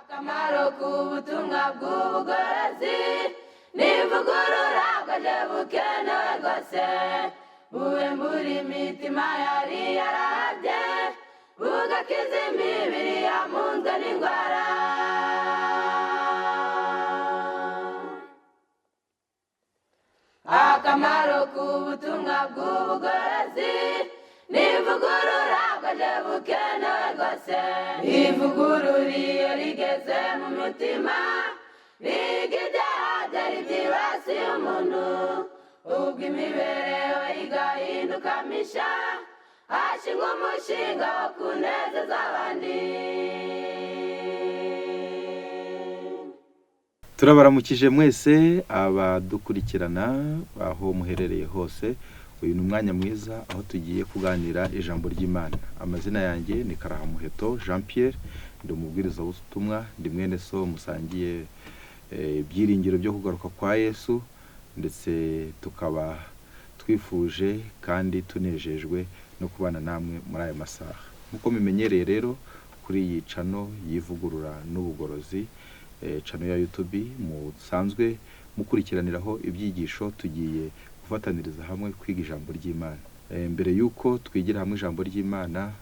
Akamaro k'ubutumwa bw'ubugorozi n'ivugurura bwaje bukenewe rwose, buhembura imitima yari yarahabye, bugakiza imibiri yamunzwe n'indwara. Akamaro k'ubutumwa bw'ubugorozi n'ivugurura bwaje bukenewe rwose. Ivugurura iyo rigeze mu mutima, riga ibyaha byari byibasiye umuntu, ubwo imibereho igahinduka misha, hashingwa umushinga wo kunezeza abandi. Turabaramukije mwese abadukurikirana aho muherereye hose. Uyu ni umwanya mwiza aho tugiye kuganira ijambo ry'Imana. Amazina yanjye ni Karahamuheto Jean Pierre, ndi umubwirizabutumwa, ndi mwene so musangiye ibyiringiro byo kugaruka kwa Yesu, ndetse tukaba twifuje kandi tunejejwe no kubana namwe muri aya masaha. Nk'uko mumenyereye rero kuri iyi channel y'ivugurura n'ubugorozi, channel ya YouTube musanzwe mukurikiraniraho ibyigisho, tugiye gufataniriza hamwe kwiga ijambo ry'Imana. Mbere y'uko twigira hamwe ijambo ry'Imana,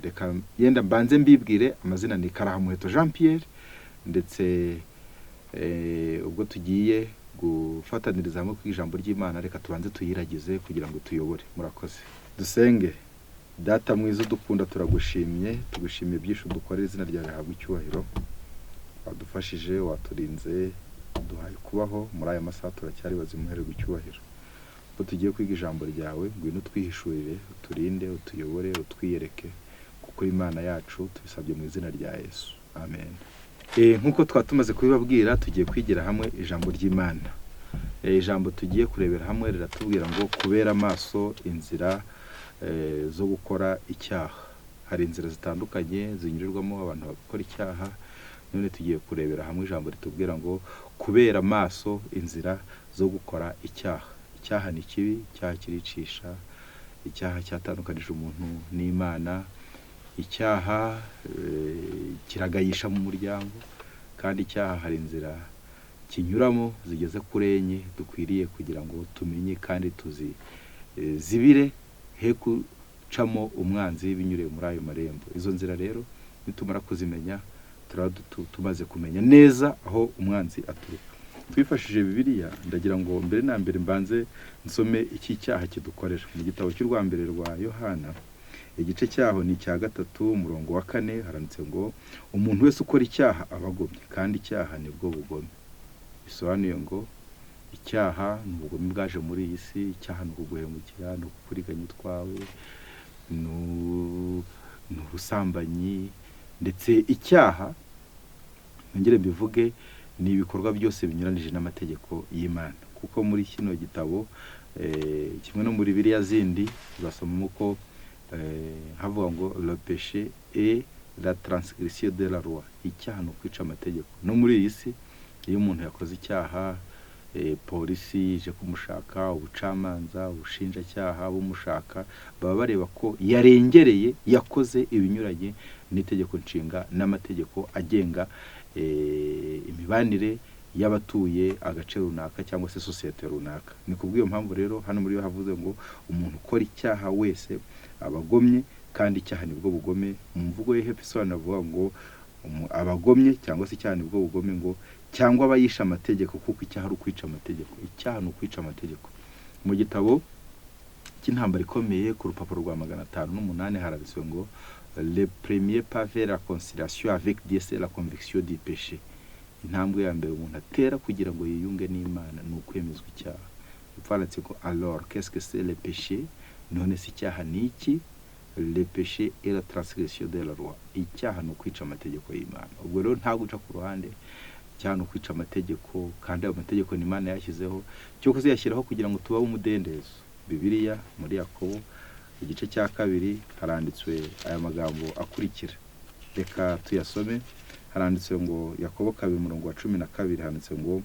reka yenda mbanze mbibwire amazina ni Karahamuheto Jean Pierre, ndetse ubwo tugiye gufataniriza hamwe kwiga ijambo ry'Imana, reka tubanze tuyiragize kugira ngo tuyobore. Murakoze. Dusenge. Data mwiza udukunda, turagushimye, tugushimiye byinshi udukorera, izina ryawe rihabwe icyubahiro. Wadufashije, waturinze, uduhaye kubaho muri aya masaha, turacyari bazima, uhererwe icyubahiro. Ubwo tugiye kwiga ijambo ryawe, ngwino utwihishurire, uturinde, utuyobore, utwiyereke, kuko uri Imana yacu, tubisabye mu izina rya Yesu, amen. Nk'uko twaba tumaze kubibabwira, tugiye kwigira hamwe ijambo ry'Imana. Ijambo tugiye kurebera hamwe riratubwira ngo kubera amaso inzira zo gukora icyaha. Hari inzira zitandukanye zinyurirwamo abantu bagakora icyaha. None tugiye kurebera hamwe ijambo ritubwira ngo kubera amaso inzira zo gukora icyaha. Icyaha ni kibi, icyaha kiricisha, icyaha cyatandukanije umuntu n'Imana, icyaha kiragayisha mu muryango, kandi icyaha hari inzira kinyuramo zigeze kuri enye dukwiriye kugira ngo tumenye kandi tuzibire, he gucamo umwanzi binyuriye muri ayo marembo. Izo nzira rero nitumara kuzimenya, turaba tumaze kumenya neza aho umwanzi aturuka. Twifashishije Bibiliya, ndagira ngo mbere na mbere mbanze nsome iki cyaha kidukorera mu gitabo cy'urwa mbere rwa Yohana, igice cyaho ni icya 3, umurongo wa 4, haranditse ngo umuntu wese ukora icyaha aba agomye, kandi icyaha nibwo bugome. Bisobanuye ngo icyaha ni ubugome bwaje muri iyi si, icyaha ni ukuguhemukira, ni ukukuriganya utwawe, ni ubusambanyi, ndetse icyaha, nongere mbivuge, ni ibikorwa byose binyuranije n'amategeko y'Imana. Kuko muri kino gitabo, kimwe no muri Bibiliya zindi, uzasomamo ko havuga ngo le péché et la transgression de la loi, icyaha ni ukwica amategeko. No muri iyi si iyo umuntu yakoze icyaha, polisi ije kumushaka, ubucamanza, ubushinjacyaha bumushaka, baba bareba ko yarengereye, yakoze ibinyuranye n'itegeko nshinga n'amategeko agenga imibanire y'abatuye agace runaka cyangwa se sosiyete runaka. Ni kubw'iyo mpamvu rero hano muri yo havuze ngo umuntu ukora icyaha wese aba agomye, kandi icyaha nibwo bugome. Mu mvugo ye hepfo isobanura avuga ngo abagomye cyangwa se icyaha nibwo bugome, ngo cyangwa aba yishe amategeko, kuko icyaha ari ukwica amategeko. Icyaha ni ukwica amategeko. Mu gitabo cy'intambara ikomeye ku rupapuro rwa 508 haranditswe ngo le premier pas vers la conciliation avec Dieu c'est la conviction du péché. Intambwe ya mbere umuntu atera kugira ngo yiyunge n'Imana ni ukwemezwa icyaha. Handitse ngo alors qu'est-ce que c'est le péché? None se icyaha ni iki? Le péché est la transgression de la loi. Icyaha ni ukwica amategeko y'Imana. Ubwo rero nta guca ku ruhande, icyaha ni ukwica amategeko, kandi ayo mategeko ni Imana yashyizeho, cyo kuziyashyiraho kugira ngo tubabe umudendezo. Bibiliya muri Yakobo igice cya 2 haranditswe aya magambo akurikira, reka tuyasome. Haranditswe ngo Yakobo 2 umurongo wa 12, handitse ngo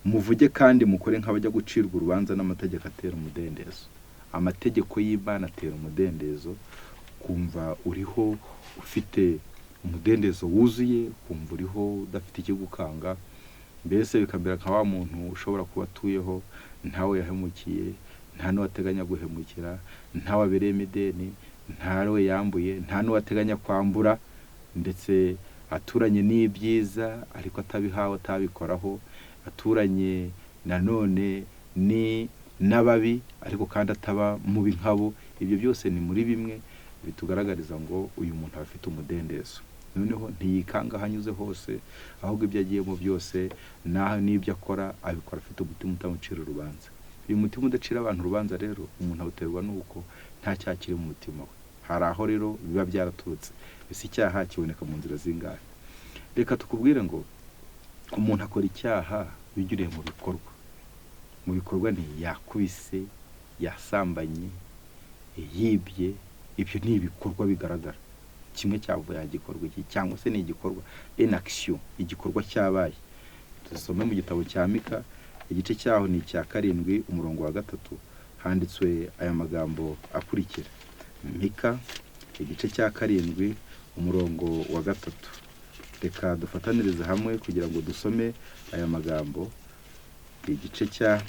muvuge kandi mukore nk'abajya gucirwa urubanza n'amategeko atera umudendezo. Amategeko y'Imana atera umudendezo, kumva uriho ufite Umudendezo wuzuye, ukumva uriho udafite ikigukanga, mbese bikamera nka wa muntu ushobora kuba atuyeho ntawe yahemukiye, nta n'uwo ateganya guhemukira, ntawe abereyemo ideni, ntawe yambuye, nta n'uwo ateganya kwambura, ndetse aturanye n'ibyiza ariko atabihawe atabikoraho, aturanye nanone ni n'ababi ariko kandi ataba mubi nkabo. Ibyo byose ni muri bimwe bitugaragariza ngo uyu muntu aba afite umudendezo. Noneho ntiyikanga aho anyuze hose, ahubwo ibyo agiyemo byose naho n'ibyo akora abikora afite umutima utamucira urubanza. Uyu mutima udacira abantu urubanza rero, umuntu awuterwa n'uko nta cyaha kiri mu mutima we. Hari aho rero biba byaraturutse. Ese icyaha kiboneka mu nzira zingahe? Reka tukubwire ngo umuntu akora icyaha binyuriye mu bikorwa. Mu bikorwa ni yakubise, yasambanye, yibye, ibyo ni ibikorwa bigaragara. Kimwe cyavuye gikorwa iki, cyangwa se ni igikorwa inaction, igikorwa cyabaye. Dusome mu gitabo cya Mika, igice cyaho ni icya 7 umurongo wa 3, handitswe aya magambo akurikira. Mika igice cya 7 umurongo wa 3. Reka dufatanirize hamwe kugira ngo dusome aya magambo. Igice cya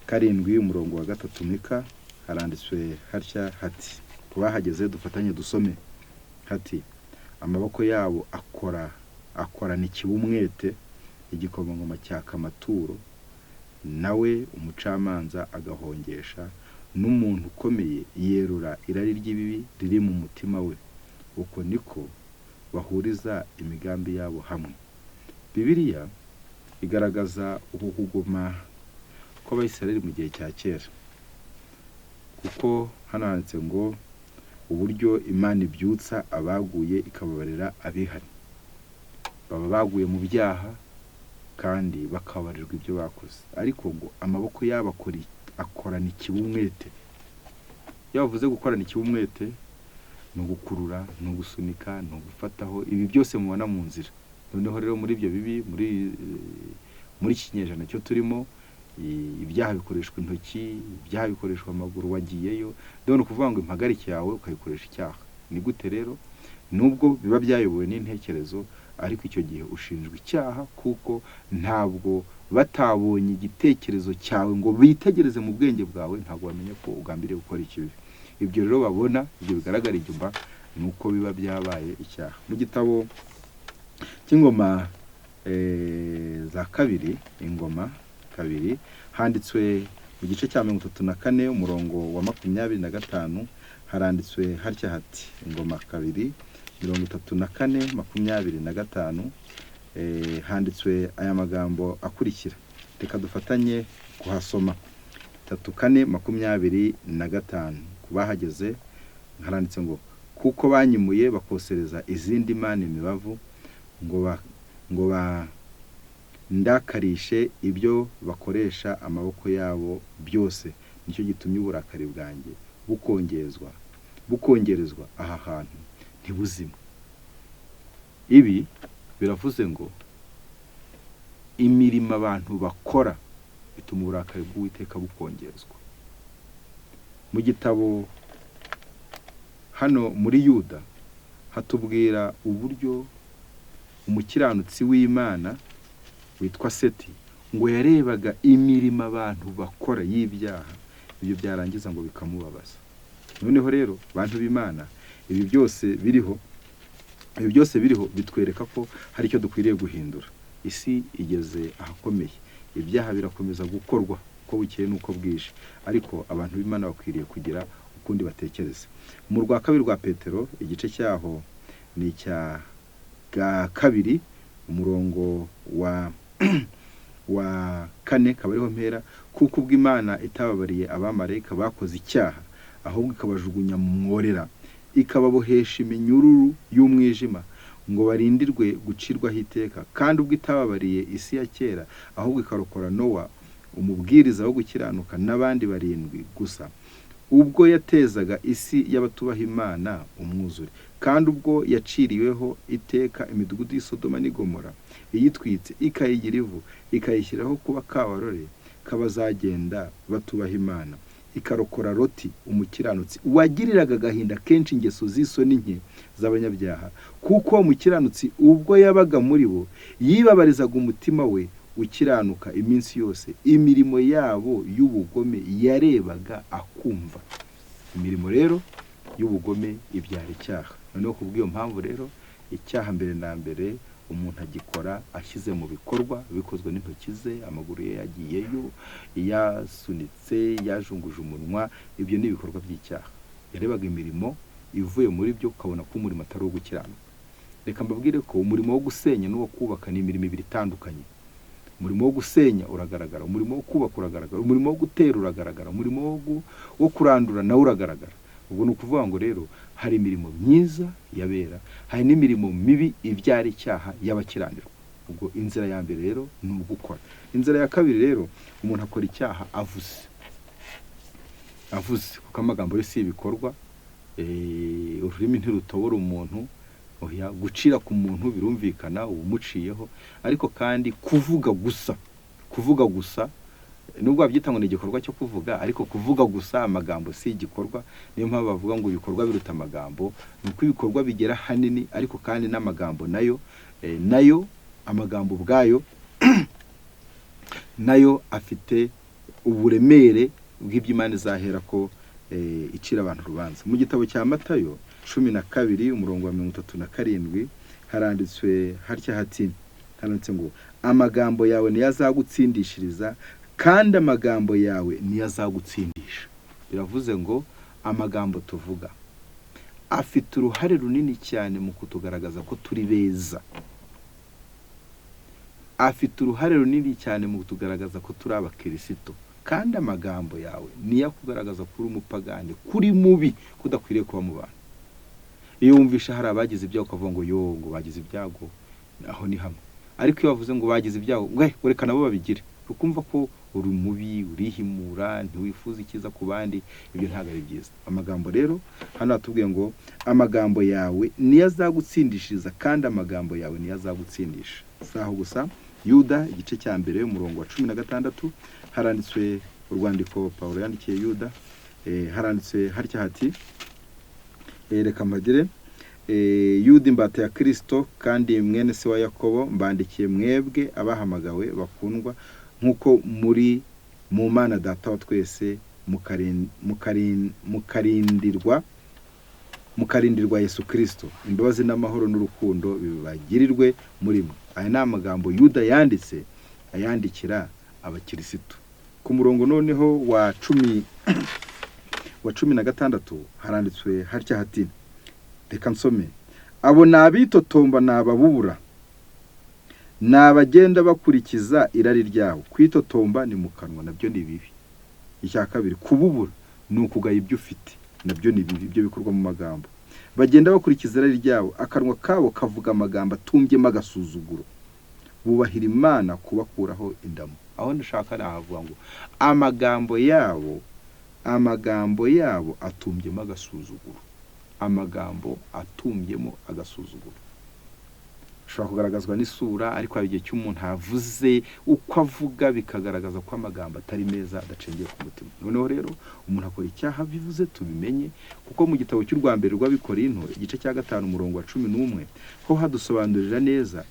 7 umurongo wa 3 Mika, haranditswe hatya hati, kubahageze dufatanye dusome hati: amaboko yabo akorana ikibumwete, igikomangoma cyaka amaturo, nawe umucamanza agahongesha, n'umuntu ukomeye yerura irari ry'ibibi riri mu mutima we. Uko niko bahuriza imigambi yabo hamwe. Bibiliya igaragaza uku kugoma kw'Abayisiraheli mu gihe cya kera, kuko hano handitse ngo uburyo Imana ibyutsa abaguye ikababarira abihannye. Baba baguye mu byaha kandi bakababarirwa ibyo bakoze, ariko ngo amaboko yabo akorana ikibumwete. Iyo bavuze gukorana ikibumwete, ni ugukurura, ni ugusunika, ni ugufataho, ibi byose mubona mu nzira. Noneho rero muri ibyo bibi, muri iki kinyejana cyo turimo, ibyaha bikoreshwa intoki, ibyaha bikoreshwa amaguru, wagiyeyo. None ukuvuga ngo impagarike yawe ukayikoresha icyaha. Ni gute rero? Nubwo biba byayobowe n'intekerezo, ariko icyo gihe ushinjwa icyaha, kuko ntabwo batabonye igitekerezo cyawe ngo bitegereze mu bwenge bwawe, ntabwo bamenya ko ugambiriye gukora ikibi. Ibyo rero babona, ibyo bigaragara inyuma, ni uko biba byabaye icyaha. Mu gitabo cy'ingoma za kabiri, ingoma kabiri, handitswe mu gice cya 34 umurongo wa 25, haranditswe hatya hati: ingoma kabiri 34 25, handitswe aya magambo akurikira. Reka dufatanye kuhasoma. 34 25, kubahageze haranditse ngo kuko banyimuye bakosereza izindi mana imibavu, ngo bandakarishe ibyo bakoresha amaboko yabo byose, nicyo gitumye uburakari bwanjye bukongerezwa aha hantu ntibuzima. Ibi biravuze ngo imirimo abantu bakora bituma uburakari bw'Uwiteka bukongezwa. Mu gitabo hano muri Yuda hatubwira uburyo umukiranutsi w'Imana witwa Seti ngo yarebaga imirimo abantu bakora y'ibyaha, ibyo byarangiza ngo bikamubabaza. Noneho rero bantu b'Imana, ibi byose biriho bitwereka ko hari icyo dukwiriye guhindura. Isi igeze ahakomeye, ibyaha birakomeza gukorwa uko bukeye n'uko bwije, ariko abantu b'Imana bakwiriye kugira ukundi batekereza. Mu rwa kabiri rwa Petero, igice cyaho ni icya 2 umurongo wa 4, kaba ariho mpera: kuko ubwo Imana itababariye abamarayika bakoze icyaha, ahubwo ikabajugunya mu mworera, ikababohesha iminyururu y'umwijima, ngo barindirwe gucirwaho iteka. Kandi ubwo itababariye isi ya kera, ahubwo ikarokora Nowa umubwiriza wo gukiranuka n'abandi 7 gusa, ubwo yatezaga isi y'abatubaha Imana umwuzure. Kandi ubwo yaciriweho iteka imidugudu y'Isodoma n'Igomora, iyitwitse ikayigira ivu, ikayishyiraho kuba kabarore kabazagenda batubaha Imana, ikarokora Loti umukiranutsi wagiriraga agahinda kenshi ingeso z'isoni nke z'abanyabyaha, kuko uwo mukiranutsi ubwo yabaga muri bo yibabarizaga umutima we ukiranuka iminsi yose imirimo yabo y'ubugome yarebaga akumva. Imirimo rero y'ubugome ibyara icyaha. Noneho ku bw'iyo mpamvu rero icyaha mbere na mbere umuntu agikora ashyize mu bikorwa bikozwe n'intoki ze, amaguru ye yagiyeyo, yasunitse, yajunguje umunwa, ibyo ni ibikorwa by'icyaha. Yarebaga imirimo ivuye muri byo ukabona ko umurimo atari uwo gukiranuka. Reka mbabwire ko umurimo wo gusenya n'uwo kubaka ni imirimo ibiri itandukanye. Umurimo wo gusenya uragaragara, umurimo wo kubaka uragaragara, umurimo wo gutera uragaragara, umurimo wo kurandura nawo uragaragara. Ubwo ni ukuvuga ngo rero hari imirimo myiza y'abera, hari n'imirimo mibi ibyara icyaha y'abakiranirwa. Ubwo inzira ya mbere rero ni ugukora. Inzira ya kabiri rero umuntu akora icyaha avuze, avuze kuko amagambo yo si ibikorwa. Ururimi ntirutobora umuntu, oya, gucira ku muntu birumvikana uba umuciyeho, ariko kandi kuvuga gusa, kuvuga gusa nubwo wabyita ngo ni igikorwa cyo kuvuga, ariko kuvuga gusa amagambo si igikorwa. Niyo mpamvu bavuga ngo ibikorwa biruta amagambo, ni uko ibikorwa bigera hanini, ariko kandi n'amagambo nayo, nayo amagambo ubwayo nayo afite uburemere bw'ibyo Imana izahera ko icira abantu urubanza. Mu gitabo cya Matayo 12 umurongo wa 37 haranditswe hatya hati, haranditse ngo amagambo yawe niyo azagutsindishiriza kandi amagambo yawe niyo azagutsindisha. Biravuze ngo amagambo tuvuga afite uruhare runini cyane mu kutugaragaza ko turi beza, afite uruhare runini cyane mu kutugaragaza ko turi abakirisito, kandi amagambo yawe niyo akugaragaza ko uri umupagani, kuri mubi, kudakwiriye kuba mu bantu. Iyo wumvisha hari abagize ibyago ukavuga ngo yo ngo bagize ibyago, aho ni hamwe. Ariko iyo bavuze ngo bagize ibyago, ngo reka nabo babigire, ukumva ko uri mubi, urihimura, ntiwifuza icyiza ku bandi, ibyo ntabwo ari byiza. Amagambo rero hano hatubwiye ngo amagambo yawe niyo azagutsindishiriza kandi amagambo yawe niyo azagutsindisha. Si aho gusa, Yuda igice cya mbere umurongo wa 16 haranditswe urwandiko Pawulo yandikiye Yuda, haranditswe hatya hati, reka mpagere. Yuda imbata ya Kristo kandi mwene se wa Yakobo, mbandikiye mwebwe abahamagawe bakundwa nk'uko muri mu Mana Data wa twese, mukarindirwa Yesu Kristo, imbabazi n'amahoro n'urukundo bibagirirwe muri mwe. Aya ni amagambo Yuda yanditse ayandikira abakirisitu. Ku murongo noneho wa 16 haranditswe hatya hati, reka nsome, abo ni abitotomba, ni ababubura, ni abagenda bakurikiza irari ryabo. Kwitotomba ni mu kanwa, nabyo ni bibi. Icya kabiri, kububura ni ukugaya ibyo ufite, nabyo ni bibi, ibyo bikorwa mu magambo. Bagenda bakurikiza irari ryabo, akanwa kabo kavuga amagambo atumbyemo agasuzuguro, bubahira Imana kubakuraho indamu. Aho ndashaka nahavuga ngo amagambo yabo, amagambo yabo atumbyemo agasuzuguro, amagambo atumbyemo agasuzuguro ashobora kugaragazwa n'isura, ariko hari igihe cy'umuntu avuze uko avuga bikagaragaza ko amagambo atari meza, adacengeye ku mutima. Noneho rero umuntu akora icyaha bivuze tubimenye, kuko mu gitabo cy'u rwa mbere rw'Abikorinto igice cya 5 umurongo wa 11 ho hadusobanurira neza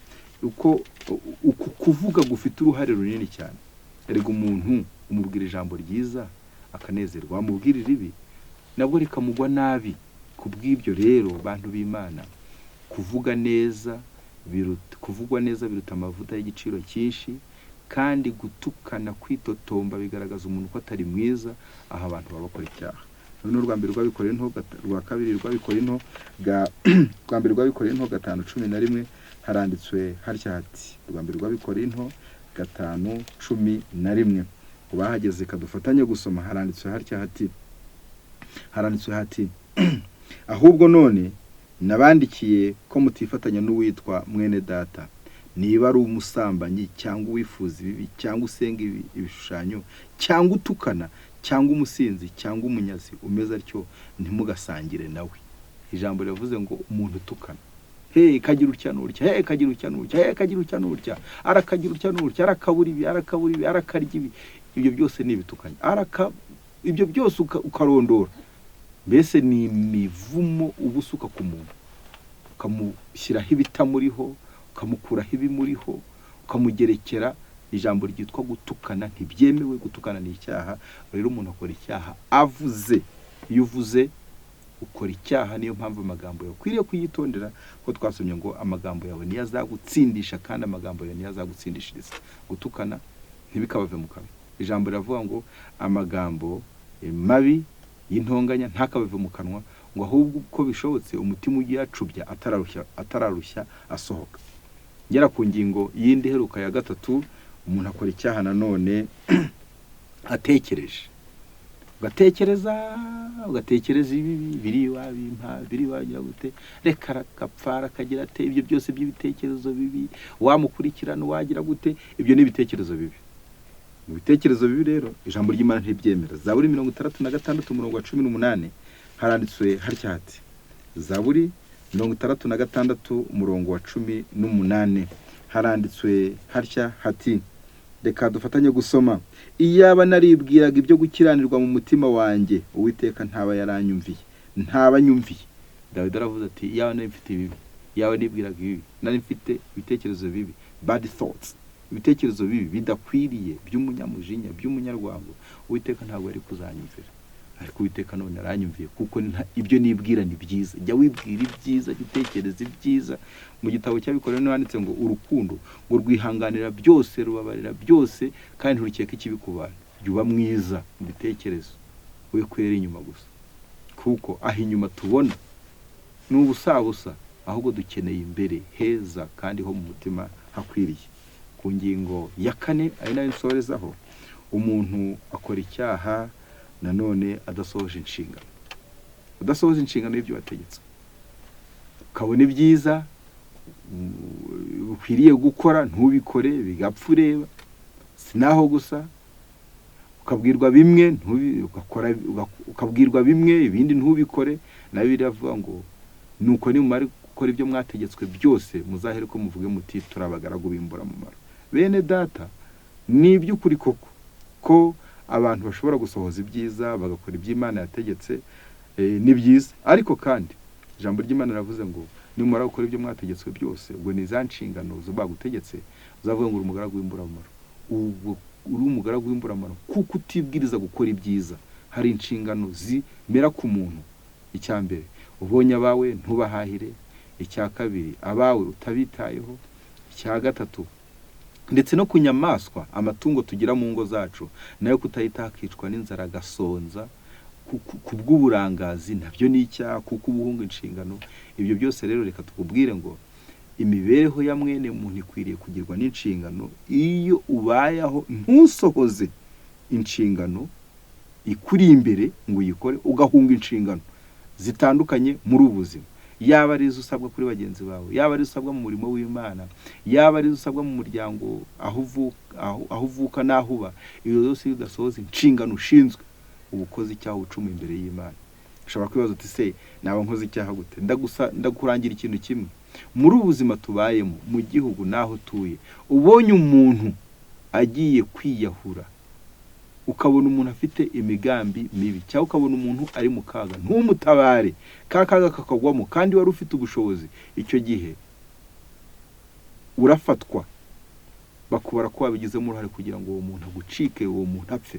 uko uku kuvuga gufite uruhare runini cyane. Erega umuntu umubwira ijambo ryiza akanezerwa, wamubwira iribi nabwo rikamugwa nabi. Ku bw'ibyo rero bantu b'Imana, kuvuga neza biruta, kuvugwa neza biruta amavuta y'igiciro cyinshi, kandi gutukana, kwitotomba bigaragaza umuntu ko atari mwiza. Aha abantu baba bakora icyaha. Noneho urwa mbere rw'Abikorinto, rwa kabiri rw'Abikorinto, rwa mbere rw'Abikorinto 5:11 haranditswe hatya hati, rwa mbere rw'Abikorinto 5:11, bahageze kadufatanye gusoma, haranditswe hatya hati, haranditswe hati, ahubwo none nabandikiye ko mutifatanya n'uwitwa mwene data, niba ari umusambanyi cyangwa uwifuza ibibi cyangwa usenga ibishushanyo cyangwa utukana cyangwa umusinzi cyangwa umunyazi umeze atyo, ntimugasangire nawe. Ijambo riravuze ngo umuntu utukana, he kagira utya n'utya, he kagira utya n'utya, he kagira utya n'utya, arakagira utya n'utya, arakabura ibi, arakabura ibi, arakarya ibi, ibyo byose ni ibitukanye, araka Ibyo byose ukarondora, mbese ni imivumo uba usuka ku muntu, ukamushyiraho ibitamuriho, ukamukuraho ibimuriho, ukamugerekera ijambo ryitwa gutukana. Ntibyemewe, gutukana ni icyaha. Rero umuntu akora icyaha avuze. Iyo uvuze ukora icyaha. Niyo mpamvu amagambo yawe ukwiriye kuyitondera, ko twasomye ngo amagambo yawe niyo azagutsindisha kandi amagambo yawe niyo azagutsindishiriza. Gutukana ntibikabave mu kanwa. Ijambo riravuga ngo amagambo mabi y'intonganya ntakabave mu kanwa, ngo ahubwo uko bishobotse umutima ujye uyacubya atararushya asohoka. Ngera ku ngingo y'indi iheruka ya gatatu, umuntu akora icyaha nanone atekereje. Ugatekereza, ugatekereza ibibi biri wabimpa, biri wagira gute, reka rakapfa rakagira ate. Ibyo byose by'ibitekerezo bibi, wamukurikirana, wagira gute, ibyo ni ibitekerezo bibi. Mu bitekerezo bibi rero ijambo ry'Imana ntibyemera. Zaburi 66 umurongo wa 18 haranditswe hatya hati, Zaburi 66 umurongo wa 18 haranditswe hatya hati, reka dufatanye gusoma: iyaba naribwiraga ibyo gukiranirwa mu mutima wanjye, Uwiteka ntaba yaranyumviye, ntaba anyumviye. Dawidi aravuze ati iyaba nari mfite ibibi, iyaba nibwiraga ibibi, nari mfite ibitekerezo bibi, bad thoughts, ibitekerezo bibi bidakwiriye by'umunyamujinya, by'umunyarwango, Uwiteka ntabwo yari kuzanyumvira. Ariko Uwiteka none aranyumviye, kuko ibyo nibwira ni byiza. Jya wibwira ibyiza, jya utekereza ibyiza. Mu gitabo cy'Abikorera niho handitse ngo urukundo ngo rwihanganira byose, rubabarira byose, kandi ntirukeka ikibi ku bantu. Jya uba mwiza mu bitekerezo, we kwera inyuma gusa, kuko aho inyuma tubona ni ubusabusa, ahubwo dukeneye imbere heza kandi ho mu mutima hakwiriye. Ku ngingo ya kane, ari nayo nsorezaho, umuntu akora icyaha nanone adasohoje inshingano, udasohoje inshingano y'ibyo wategetswe. Ukabona ibyiza ukwiriye gukora ntubikore, bigapfa ureba. Si naho gusa, ukabwirwa bimwe ugakora, ukabwirwa bimwe ibindi ntubikore. Nayo biravuga ngo nuko nimumara gukora ibyo mwategetswe byose, muzahere ko muvuge muti turi abagaragu b'imburamumaro. Bene data, ni iby'ukuri koko ko abantu bashobora gusohoza ibyiza, bagakora ibyo Imana yategetse, ni byiza. Ariko kandi ijambo ry'Imana riravuze ngo nimumara gukora ibyo mwategetswe byose, ubwo ni za nshingano bagutegetse, uzavuga ngo uri umugaragu w'imburamumaro. Ubwo uri umugaragu w'imburamumaro kuko utibwiriza gukora ibyiza. Hari inshingano zimera ku muntu. Icya mbere, ubonye abawe ntubahahire. Icya kabiri, abawe utabitayeho. Icya gatatu, ndetse no ku nyamaswa, amatungo tugira mu ngo zacu nayo kutayitaho, akicwa n'inzara, agasonza ku bw'uburangazi, nabyo ni icyaha, kuko uba uhunga inshingano. Ibyo byose rero reka tukubwire ngo imibereho ya mwene muntu ikwiriye kugirwa n'inshingano. Iyo ubayeho ntusohoze inshingano ikuri imbere ngo uyikore, ugahunga inshingano zitandukanye muri ubu buzima, yaba ari izo usabwa kuri bagenzi bawe, yaba ari izo usabwa mu murimo w'Imana, yaba ari izo usabwa mu muryango aho uvuka n'aho uba, iyo zose iyo udasohoza inshingano ushinzwe, uba ukoze icyaha, ucumuye imbere y'Imana. Ushobora kwibaza uti se naba nkoze icyaha gute? Ndakurangira ikintu kimwe. Muri ubu buzima tubayemo, mu gihugu n'aho utuye, ubonye umuntu agiye kwiyahura, ukabona umuntu afite imigambi mibi, cyangwa ukabona umuntu ari mu kaga ntumutabare, ka kaga kakagwamo kandi wari ufite ubushobozi, icyo gihe urafatwa, bakubara ko wabigizemo uruhare kugira ngo uwo muntu agucike, uwo muntu apfe.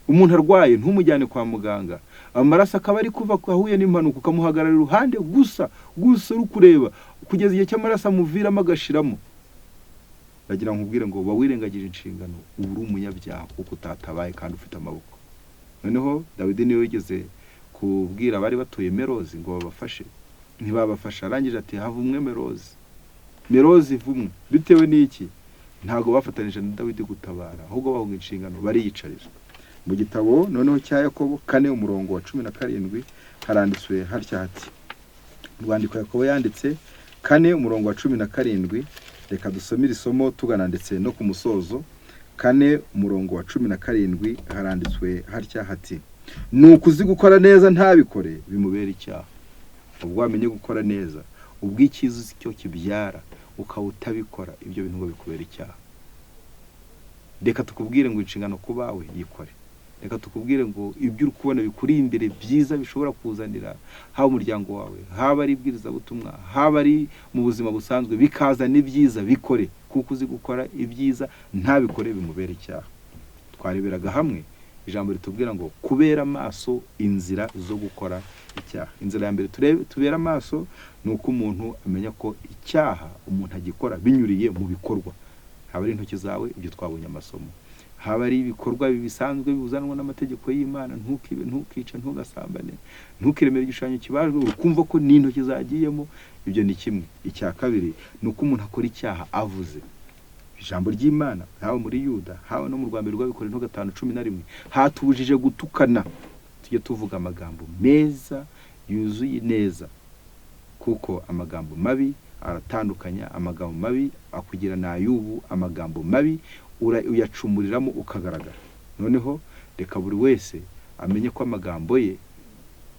Umuntu arwaye ntumujyane kwa muganga, amaraso akaba ari kuva ahuye n'impanuka, ukamuhagarara iruhande gusa gusa uri kureba kugeza igihe cy'amaraso amuviramo agashiramo, ndagira ngo nkubwire ngo uba wirengagije inshingano, uba uri umunyabyaha kuko utatabaye kandi ufite amaboko. Noneho Dawidi niwe wigeze kubwira abari batuye Merozi ngo babafashe, ntibabafasha. Arangije ati havumwe Merozi, Merozi ivumwe. Bitewe n'iki? Ntabwo bafatanije na Dawidi gutabara, ahubwo bahunga inshingano bariyicarira. Mu gitabo noneho cya Yakobo 4 umurongo wa 17 haranditswe hatya hati, urwandiko Yakobo yanditse 4 umurongo wa 17, reka dusome iri somo tugana ndetse no ku musozo. 4 umurongo wa 17 haranditswe hatya hati, nuko uzi gukora neza ntabikore bimubera icyaha. Ubwo wamenye gukora neza, ubwo icyiza uzi icyo kibyara ukaba utabikora, ibyo bintu ngo bikubera icyaha. Reka tukubwire ngo inshingano ku bawe yikore. Reka tukubwire ngo ibyo uri kubona bikuri imbere byiza bishobora kuzanira haba umuryango wawe, haba ari ibwirizabutumwa, haba ari mu buzima busanzwe, bikazana ibyiza, bikore, kuko uzi gukora ibyiza ntabikore bimubera icyaha. Twareberaga hamwe ijambo ritubwira ngo kubera amaso inzira zo gukora icyaha. Inzira ya mbere tubera amaso ni uko umuntu amenya ko icyaha umuntu agikora binyuriye mu bikorwa, haba ari intoki zawe, ibyo twabonye amasomo, haba ari ibikorwa bisanzwe bizanwa n'amategeko y'Imana, ntukibe, ntukice, ntugasambane, ntukiremere igishushanyo kibajwe, ukumva ko n'intoki zagiyemo, ibyo ni kimwe. Icya kabiri ni uko umuntu akora icyaha avuze. Ijambo ry'Imana haba muri Yuda, haba no mu Rwanda rw'Abakorinto 5:11 hatubujije gutukana. Tujye tuvuga amagambo meza yuzuye neza, kuko amagambo mabi aratandukanya, amagambo mabi akugira n'ay'ubu, amagambo mabi uyacumuriramo ukagaragara. Noneho reka buri wese amenye ko amagambo ye,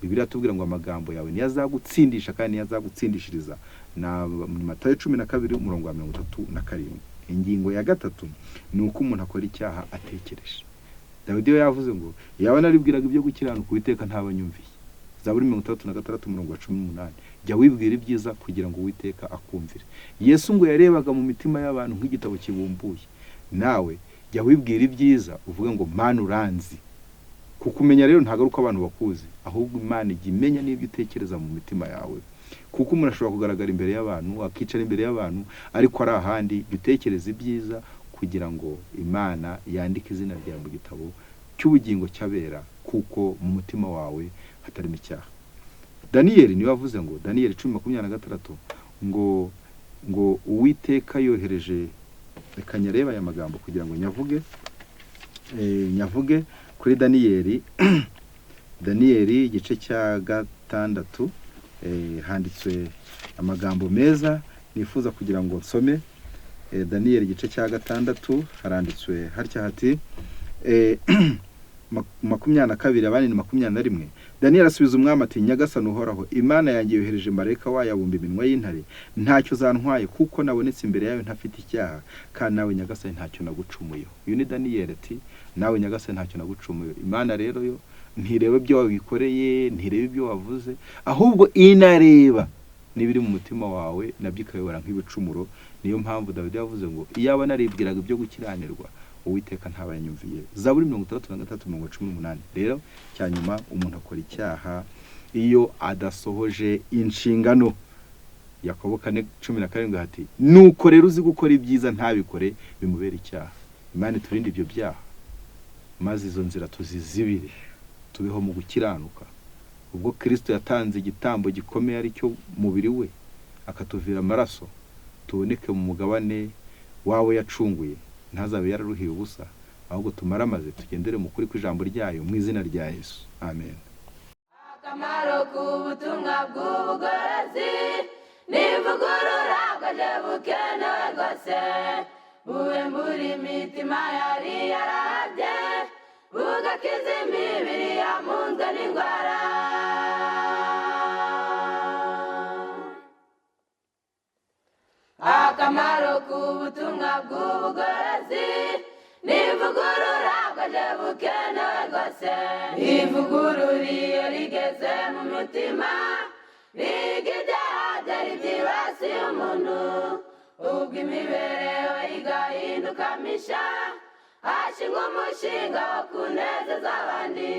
Bibiliya itubwira ngo amagambo yawe niyo azagutsindisha kandi niyo azagutsindishiriza. Ni Matayo 12 umurongo wa 37. Ingingo ya gatatu ni uko umuntu akora icyaha atekereje. Dawidi we yavuze ngo yaba naribwiraga ibyo gukiranuka Uwiteka ntabanyumviye. Zaburi 66 umurongo wa 18. Jya wibwira ibyiza kugira ngo Uwiteka akumvire. Yesu ngo yarebaga mu mitima y'abantu nk'igitabo kibumbuye. Nawe jya wibwira ibyiza uvuge ngo Mana uranzi. Kukumenya rero ntabwo ari uko abantu bakuzi, ahubwo Imana ijya imenya n'ibyo utekereza mu mitima yawe. Kuko umuntu ashobora kugaragara imbere y'abantu, akicara imbere y'abantu, ariko ari ahandi. Jya utekereza ibyiza kugira ngo Imana yandike izina ryawe mu gitabo cy'ubugingo cy'abera, kuko mu mutima wawe hatarimo icyaha. Daniyeli niwe wavuze ngo, Daniyeli 10:26, ngo Uwiteka yohereje, reka nyarebe aya magambo kugira ngo nyavuge, nyavuge kuri Daniyeli. Daniyeli igice cya 6, handitswe amagambo meza nifuza kugira ngo nsome. Daniyeli igice cya 6 haranditswe hatya hati 22 abandi ni 21. Daniyeli asubiza umwami ati Nyagasani uhoraho, Imana yanjye yohereje marayika wayo abumba iminwa y'intare, ntacyo zantwaye kuko nabonetse imbere yawe ntafite icyaha, kandi nawe Nyagasani ntacyo nagucumuyeho. Uyu ni Daniyeli ati nawe Nyagasani ntacyo nagucumuyeho. Imana rero yo ntireba ibyo wabikoreye, ntireba ibyo wavuze, ahubwo inareba n'ibiri mu mutima wawe, nabyo ikabibara nk'ibicumuro. Niyo mpamvu Dawidi yavuze ngo iyaba naribwiraga ibyo gukiranirwa Uwiteka ntabayanyumviye. Zaburi 63 umurongo 18. Rero cya nyuma, umuntu akora icyaha iyo adasohoje inshingano. Yakobo 4:17 hati nuko rero uzi gukora ibyiza ntabikore bimubera icyaha. Imana iturinde ibyo byaha, maze izo nzira tuzizibire, tubeho mu gukiranuka. Ubwo Kristo yatanze igitambo gikomeye ari cyo mubiri we, akatuvira amaraso, tuboneke mu mugabane wawe yacunguye, ntazabe yararuhiye ubusa, ahubwo tumaramaze tugendere mu kuri kw'ijambo ryayo, mu izina rya Yesu, amen. Akamaro k'ubutumwa bw'ubugorozi n'ivugurura bwaje bukenewe rwose, buhembura imitima yari yarahabye, bugakiza imibiri yamunzwe n'indwara. Akamaro k'ubutumwa bw'ubugorozi n'ivugurura bwaje bukenewe rwose, ivugurura iyo rigeze mu mutima riga ibyaha byari byibasiye umuntu, ubwo imibereho igahinduka misha, hashingwa umushinga wo kunezeza abandi.